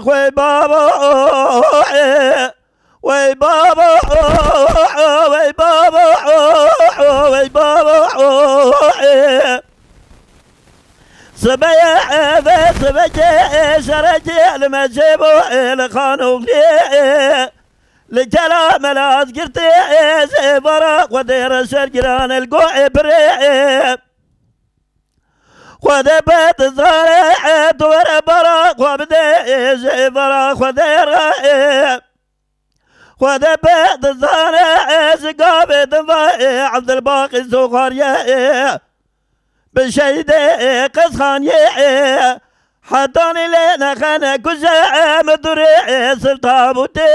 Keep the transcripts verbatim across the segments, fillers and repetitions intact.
Wey baba, wey baba, wey baba, wey baba. Sibeye ve sibekê şerekê li mecê bo, li xanoxliyê, li kela melaz girtê, zêvara xwedê reşer giran el go ê pirê. Xwedê be dizane, tu were bara xwe bide, ji vara Xwedê re. Xwedê be dizane, ji gavê din ve, Evdilbaqî soxariye, bi şehîdê qezxaniyê, hetanî lê nexene kuje, midurê sir tabûtê,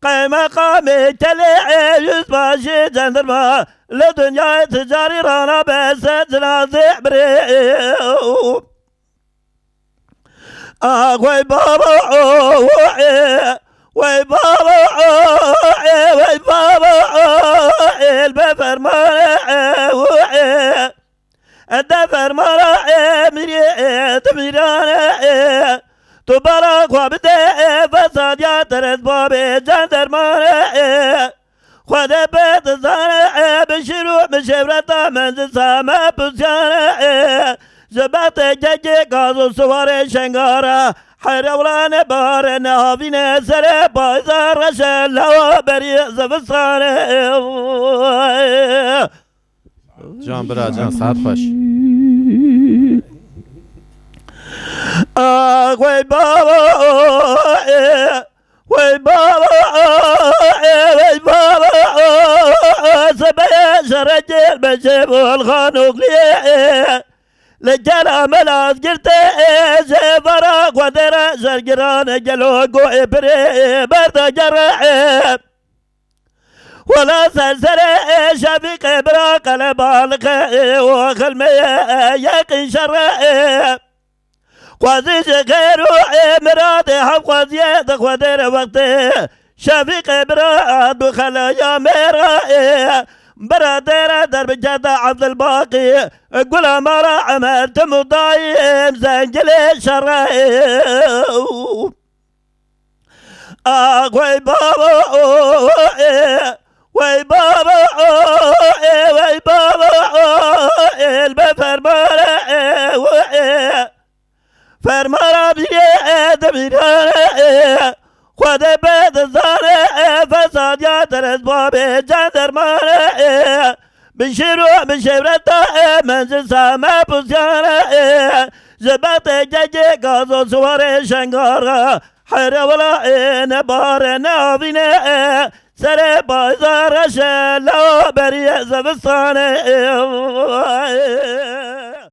qeymeqamê kelê, yüzbaşî cendirma, li dinyayê ticarî rana bese cinazê birê. Ah, wey baba, oh, oh, eh, wey baba, oh, eh, wey baba, oh, eh, be fermane, eh, oh, eh. Ede fermana, eh, mirî, eh, tu mîrane, eh. Tu bara xwe bide, eh, fesadiya teres babê cendermane, eh. Xwedê pê dizane, e, bi şîr û bi şevreta min di same pusyane, e. Ji bextê kekê gaz û siwarê şengara, herewlane bahare nehavîne serê payza reşe lawa berî zivistane. Can bira can, saet xweş. Ah, wey baba, e. Wey baba, wey baba, sebeye şerekê mecê bol xanoxliyê. Li gela melaz girtê, ji vara xwedê re şergiran gelo go ê birê berda gere. Wela ser serê Şefîqê bira qelebalixê û xilmeyê yeqîn şerê. Xwezî ji xêr û ê miradê hevxweziyê di Xwedê re wextê Şefîqê bira du xelaya mêra ê. Bira dêre derbikete Evdilbaqî, gula mara Emer tim û dayî em zengilê şerê. Ah, wey baba, oh, eh, wey baba, oh, eh, wey baba, oh, eh, be fermana, eh, oh, eh. Fermana bîrê, eh, de bîrane, eh, Xwedê be dizane, eh, fesadiya teres babê cendermane, eh. Bi şîr û bi şevreta, e, min ji same pusyane, e. Ji bextê kekê gaz û siwarê şengara, here wela, e, ne bahare ne havîne, e. Serê payza reşe lawa berî zivistane, e.